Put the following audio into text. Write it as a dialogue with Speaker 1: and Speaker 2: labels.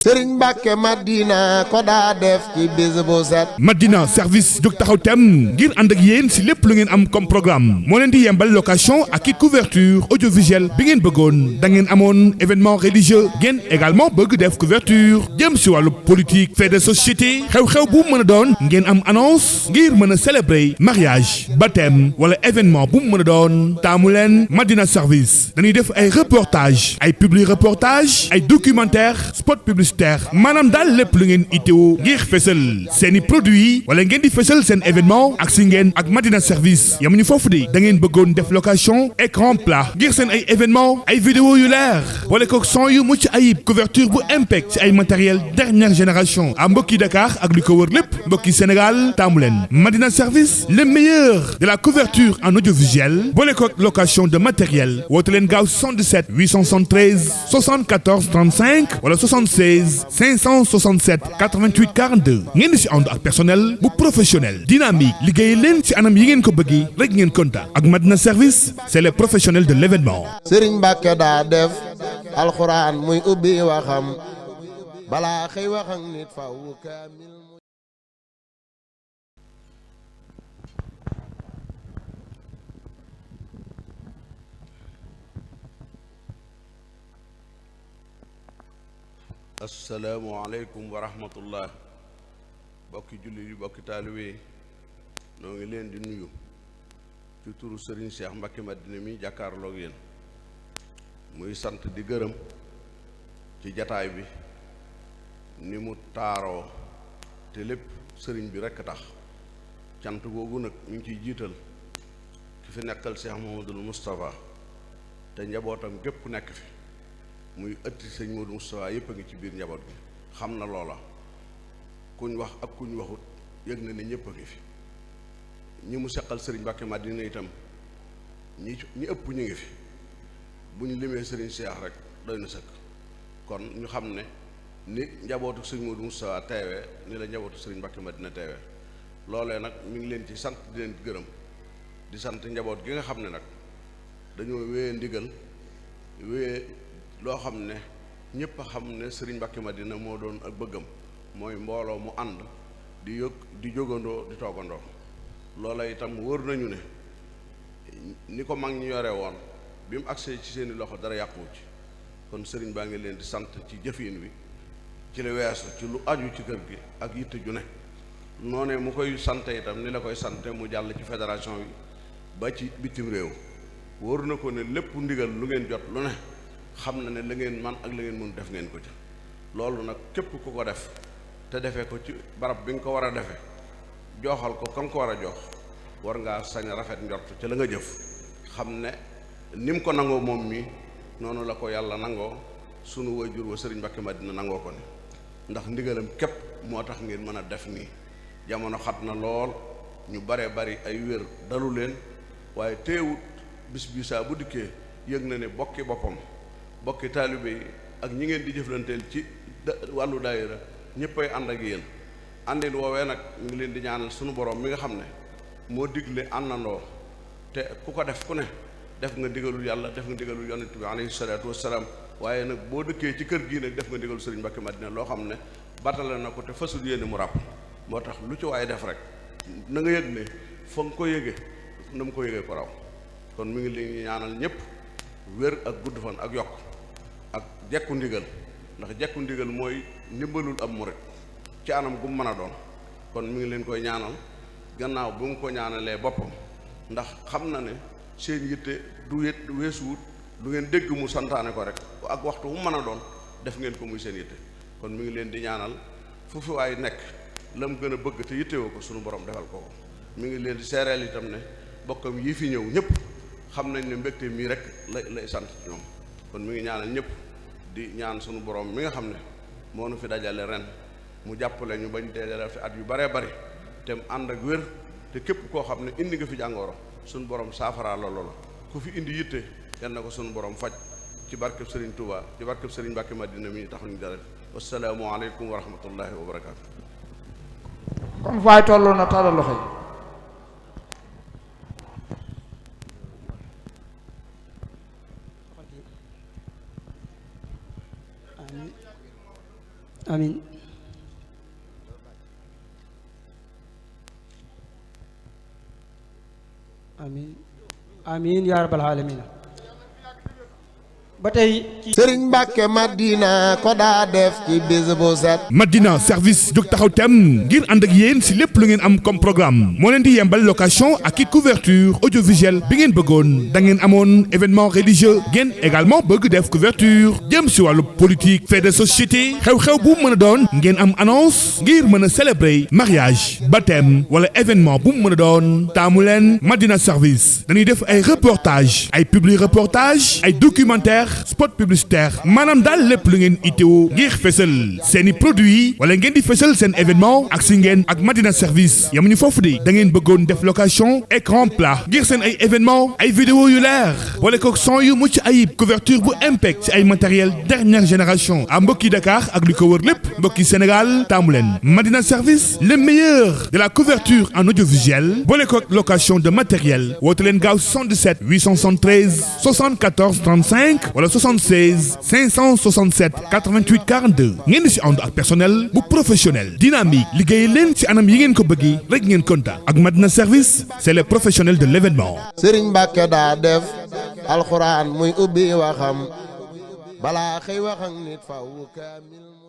Speaker 1: Sëriñ Mbàkke Madina ko daa def ci bis bu set.
Speaker 2: Madina service jóg taxaw tem ngir ànd ak yéen si lépp lu ngeen am comme programme moo leen di yembal location ak i couverture audiovisuelle bi ngeen bëggoon da ngeen amoon événement religieux ngeen également bëgg def couverture jëm si wàllu politique fait de société xew-xew bu mën a doon ngeen am annonce ngir mën a célébrer mariage baptême wala événement bu mën a doon taamu leen Madina service dañuy def ay reportage ay publi reportage ay documentaire spot publicitaire maanaam daal lépp lu ngeen itteewu ngir fësal seeni produit wala ngeen di fësal seen événement ak si ngeen ak Madina service yamuñu foofu de da ngeen bëggoon def location écran plat ngir seen ay événement ay vidéo yu leer wala ko son yu mucc ayib couverture bu impec ci ay matériel dernière génération à mbokki Dakar ak li ko wër lépp mbokki Sénégal taamu leen Madina service le meilleur de la couverture en audiovisuel boole ko location de matériel woote leen gaaw 77 873 74 35 wala 76 567 88 42 ngeen di si ànd ak personnel bu professionnel dynamique liggéey leen ci anam yi ngeen ko bëggee rek ngeen kontaan ak Madina service c'est les professionnels de l'événement.
Speaker 1: Sëriñ Mbàkke daa def alxuraan muy ubbi waxam balaa xëy wax ak nit faw kaamil.
Speaker 3: asalaamualeykum wa rahmatullah bokki julli yi bokki taalibe noo ngi leen di nuyu ci turu Serigne Cheikh Mbacke Madina mi jàkkaarloog yéen muy sant di gërëm ci jataay bi ni mu taaroo te lépp sëriñ bi rekk tax cant googu nag ñu ngi ciy jiital ki fi nekkal Cheikh Mouhamadoul Moustapha te njabootam gépp nekk fi muy ëtti sëñ Modou Moustapha yépp a ngi ci biir njaboot gi xam na loola kuñ wax ak kuñ waxut yëg na ne ñépp a ngi fi ñi mu seqal sëriñ Mbacke Madina itam ñi ëpp ñu ngi fi bu ñu limee sëriñ Cheikh rek doy na sëkk kon ñu xam ne ni njabootu sëñ Modou Moustapha teewee ni la njabootu sëriñ Mbacke Madina teewee loolee nag mi ngi leen ci sant di leen gërëm di sant njaboot gi nga xam ne nag dañoo wéyee ndigal wéyee loo xam ne ñëpp a xam ne sëriñ Mbacke Madina moo doon ak bëggam mooy mbooloo mu ànd di jógandoo di toogandoo loola itam wóor nañu ne ni ko mag ñi yore woon bi mu agsee ci seeni loxo dara yàquwu ci kon sëriñ baa ngi leen di sant ci jëfin wi ci li weesu ci lu aju ci kër gi ak yitte ju ne noonee mu koy sante itam ni la koy sante mu jàll ci fédération bi ba ci bitim réew wóor na ko ne lépp ndigal lu ngeen jot lu ne xam na ne la ngeen man ak la ngeen mën def ngeen ko ci loolu nag képp ku ko def te defee ko ci barab bi nga ko war a defe jooxal ko ka nga ko war a jox war ngaa sañ a rafet njort ca la nga jëf xam ne ni mu ko nangoo moom mi noonu la ko yàlla nangoo sunu waajur wa sëriñ Mbacke Madina nangoo ko ni ndax ndigalam képp moo tax ngeen mën a def nii jamono xat na lool ñu bare bari ay wér dalu leen waaye teewut bis bi saa bu dikkee yëg na ne bokki boppam bokki taalibe yi ak ñi ngeen di jëflanteel ci wàllu daayira ñëppay ànd ak yéen àndin woowee nag ñu ngi leen di ñaanal sunu borom mi nga xam ne moo digle àndandoo te ku ko def ku ne def nga digalul yàlla def nga digalul yonent bi alayhi salaatu wassalaam waaye nag boo dëkkee ci kër gii nag def nga digalul sëriñ Mbacke Madina loo xam ne batale na ko te fasul yéene mu ràpp moo tax lu ci waaye def rek na nga yëg ne fa nga ko yëge na mu ko yëgee ko raw kon mi ngi leen ñaanal ñëpp wér ak gudd fan ak yokk ak jekku ndigal ndax jekku ndigal mooy ndimbalul am murit ci anam gu mu mën a doon kon mi ngi leen koy ñaanal gannaaw bu mu ko ñaanalee boppam ndax xam na ne seen yitte du yët weesuwut lu ngeen dégg mu santaane ko rek ak waxtu mu mën a doon def ngeen ko muy seen yitte kon mi ngi leen di ñaanal fu fi waay nekk la mu gën a bëgg te yittewoo ko sunu borom defal ko mi ngi leen di seereel itam ne bokkam yi fi ñëw ñëpp xam nañ ne mbégte mii rek lay sant ci ñoom kon mi ngi ñaanal ñëpp di ñaan sunu borom mi nga xam ne moo nu fi dajale ren mu jàppale ñu bañ dajale fi at yu baree bari te mu ànd ak wér te képp koo xam ne indi nga fi jàngoro sunu borom saafara la loola ku fi indi yitte yal na ko sunu borom faj ci barkeb Serigne Touba ci barkeb Serigne Mbacke Madina mi tax ñu dara wassalaamu aleykum wa rahmatullahi wa barakaatu.
Speaker 4: comme faay tolloo na tàllal loxo yi.
Speaker 5: amin amin amin yaa rabbal aalamiin ba tey
Speaker 1: Sëriñ Mbàkke Madina ko daa def ci bis bu set.
Speaker 2: Madina service jóg taxaw tem ngir ànd ak yéen si lépp lu ngeen am comme programme moo leen di yembal location ak i couverture audiovisuelle bi ngeen bëggoon da ngeen amoon événement religieux ngeen également bëgg def couverture jëm si wàllu politique fait de société xew-xew bu mën a doon ngeen am annonce ngir mën a célébrer mariage baptême wala événement bu mën a doon taamu leen Madina service dañuy def ay reportage ay publi reportage ay documentaire spot publicitaire maanaam daal lépp lu ngeen itteewu ngir fësal seeni produit wala ngeen di fësal seen événement ak si ngeen ak Madina service yamuñu foofu de da ngeen bëggoon def location écran plat ngir seen ay événement ay vidéo yu leer boole ko son yu mucc ayib couverture bu impec ci ay matériel dernière génération à mbokki Dakar ak li ko wër lépp mbokki Sénégal taamu leen Madina service le meilleur de la couverture en audiovisuel boole ko location de matériel woote leen gaaw 77 873 74 35 wala 76 567 88 42 ngeen di si ànd ak personnel bu professionnel dynamique liggéey leen ci anam yi ngeen ko bëggee rek ngeen kontaan ak Madina service c'est les professionnels de l'événement.
Speaker 1: Sëriñ Mbàkke daa def alxuraan muy ubbi waxam balaa xëy wax ak nit faw kaamil